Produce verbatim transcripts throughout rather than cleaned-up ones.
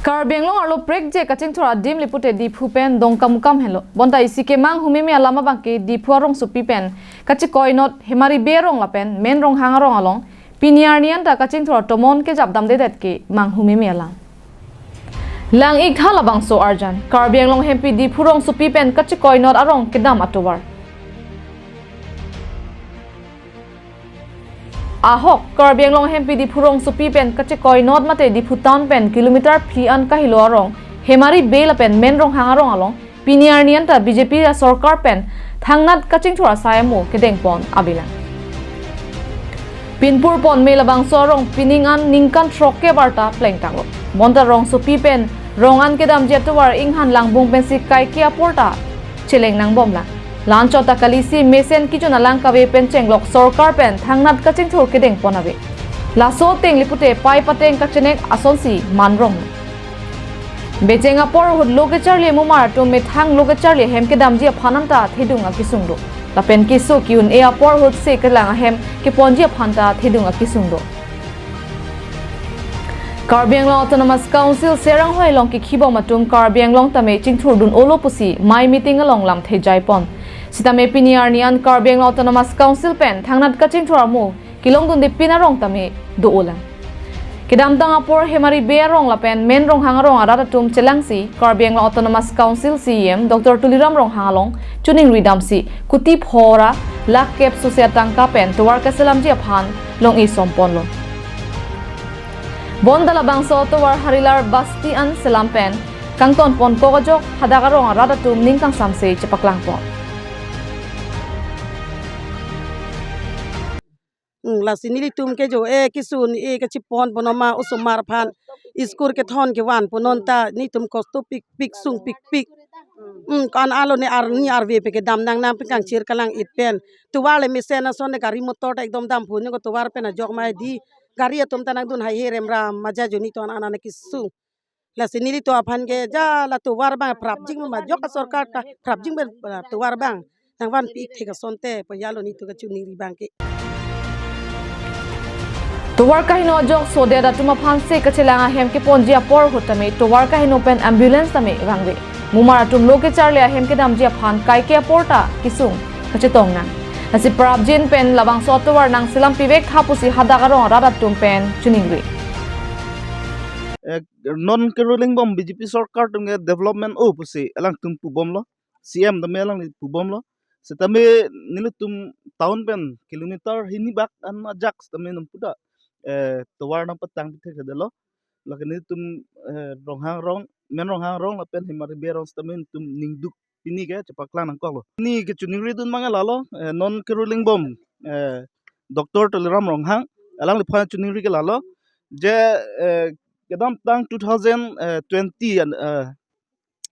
Karbi Anglong arlo prekjak kachingthur adim le pute Diphu pen Dongkamukam henlo. Bonta isi kemanghu meme alam abangke Diphu arongsopi pen kachekoi not Hemari Bey arong lapen Men Ronghang arong along pini arni anta kachingthur atomon kejapdamdedet kemanghu meme alam. Lang-ik tha labangso arjan. Karbi Anglong hempi Diphu rongsopi pen kachekoi not arong kedam atovar. Ahok, Karbi Anglong hempi Diphu rongsopi pen kachekoi not mate Diphu town pen kilometer phli an kahelo arong Hemari Bey lapen Men Ronghang arong along pini arni anta B J P asorkar pen thangnat kachingthur asai amo kedengpon avelang. Pinpur pon me labangso arong pining an ningkan throkkep arta plengtanglo. Bonta rongsopi pen rong an kedamji atovar inghan langbung pensi kaike apor ta cheleng nangbomlang. La-anchot ta kalisi mesen kejun alang kave pen chenglok sorkar pen thangnat kachingthur kedengpon ave. Laso ateng le pute pai pateng kachenek asonsi manrong. Becheng apor ahut lo kecharli mumar atum methang lo kecharli ahem kedamji aphan anta thedung akesung do. Lapen keso ke-un-e apor ahut se kelang ahem keponji aphan ta thedung akesung do. Karbi Anglong Autonomous Council Serang Hoi along kekhibom atum Karbi Anglong tame chingthurdun-olo pusi mai meeting along lamthe jaipon. Sitame pini arni an Karbi Anglong Autonomous Council pen thangnat kachingthur amo kelongdunde pin arong tame do-olang. Kedamtang apor Hemari Bey arong lapen Men Ronghang arong arat atum chelangsi Karbi Anglong Autonomous Council C E M Doctor Tuliram Ronghang along choningri damsi kuti pho ra lakh kep sose atangka pen tovar kaselamji aphan long-e somponlo. Bonta labangso tovar Harilar Basti an selam pen kangtonponkok ajok hadak arong arat atum ning kangsamse chepaklangpon. Hmm, lasi nelitum ke jo, eh, keso-un-e kachepon ponma osomar aphan school kethon kevan ponnon ta netum kosto pikpik sungpikpik. Hmm, ko-an alo ne arni arve pe kedam nangnang pen kangchir kalang-it pen. Tovar le mesen ason ne gari motor ta ekdom damphun ne ko tovar pen ajok ma hedi. Gari atum ta nangdun haihe remra maja jo netum an-an keso. Lasi nelitum aphan ke ja la tovar abang prapjin ma ajok asorkar ta prapjin pen la tovar abang nangvanpi thek asonte pu helo netum kachoningri abangke. Tovar kaheno ajok sodet atum aphansi kachelang ahem keponji apor ahut tame tovar kaheno pen ambulance tame vangve. Mumar atum lo kecharli ahem kedamji aphan kaike apor ta kesung kachetong nang. Lasi prapjin pen labangso atovar nangselam pivek tha pusi hadak arong arat atum pen choningri. Eh, non keruling bom B J P sorkar atum ke development o pusi alangtum pubomlo, C M tame alangli pubomlo. Sitame nelitum town pen kilometer hini bak an ajak sitame nangputa, eh, tovar nangpatang pithek delo. Lake nelitum, eh, Ronghang arong, Men Ronghang arong lapen Hemari Bey arong sitame nelitum ningduk pini ke chepaklang nangkoklo. Pini kechoningridun abang lalo, eh, non keruling bom, eh, Doctor Tuliram Ronghang, alangliphan choningri ke lalo. Je, eh, kedamtang two thousand twenty an, eh,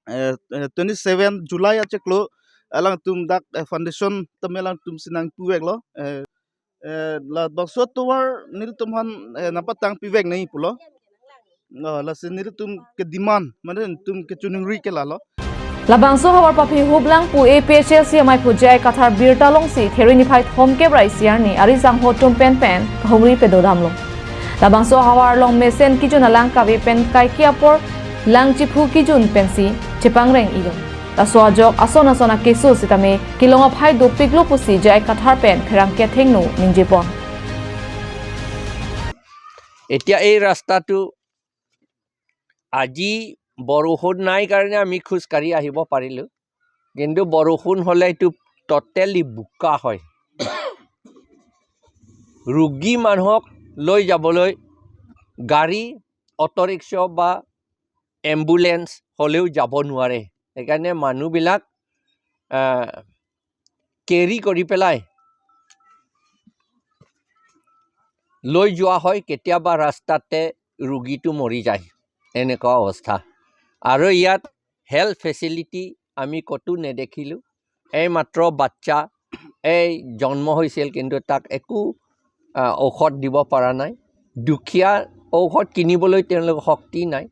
eh, eh, twenty-seven July achiklo alangtum dak, eh, foundation tame alangtum si nangpuveklo. Eh, eh, labangso tovar nelitum aphan, eh, nangpatang pivek nangji pulo. Oh, lasi nelitum kedemand, mane nelitum kechoningri ke lalo. Labangso havar paphi hublang pu A P H L C amaiphu J I Kathar birta longsi February niphai thomkep ra isi arni ari sangho atum pen pen kahumri pedodamlo. Labangso havar along mesen kejun alang kave pen kaike apor lang chiphu kejun pensi chepangreng-ilo. Laso ajok ason ason akeso sitame kelong aphai dopiklo pusi J I Kathar pen pherangke athengno ningjepon. এতিয়া এই ৰাস্তাটো আজি বৰষুণ নাই কাৰণে আমি খোজকাঢ়ি আহিব পাৰিলো, কিন্তু বৰষুণ হ'লে এইটো টটেলি বোকা হয়। ৰোগী মানুহক লৈ যাবলৈ গাড়ী, অটো ৰিক্সা বা এম্বুলেন্স হ'লেও যাব নোৱাৰে। সেইকাৰণে মানুহবিলাক কেৰি কৰি পেলাই লৈ যোৱা হয়, কেতিয়াবা ৰাস্তাতে ৰোগীটো মৰি যায়, এনেকুৱা অৱস্থা। আৰু ইয়াত হেল্থ ফেচিলিটি আমি ক'তো নেদেখিলোঁ। এইমাত্ৰ বাচ্চা এই জন্ম হৈছিল, কিন্তু তাক একো আহ, ঔষধ দিব পৰা নাই। দুখীয়া, ঔষধ কিনিবলৈ তেওঁলোকৰ শক্তি নাই।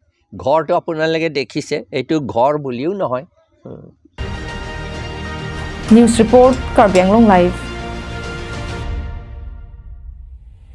ঘৰটো আপোনালোকে দেখিছে, এইটো ঘৰ বুলিও নহয়। উম। News report, Karbi Anglong Live.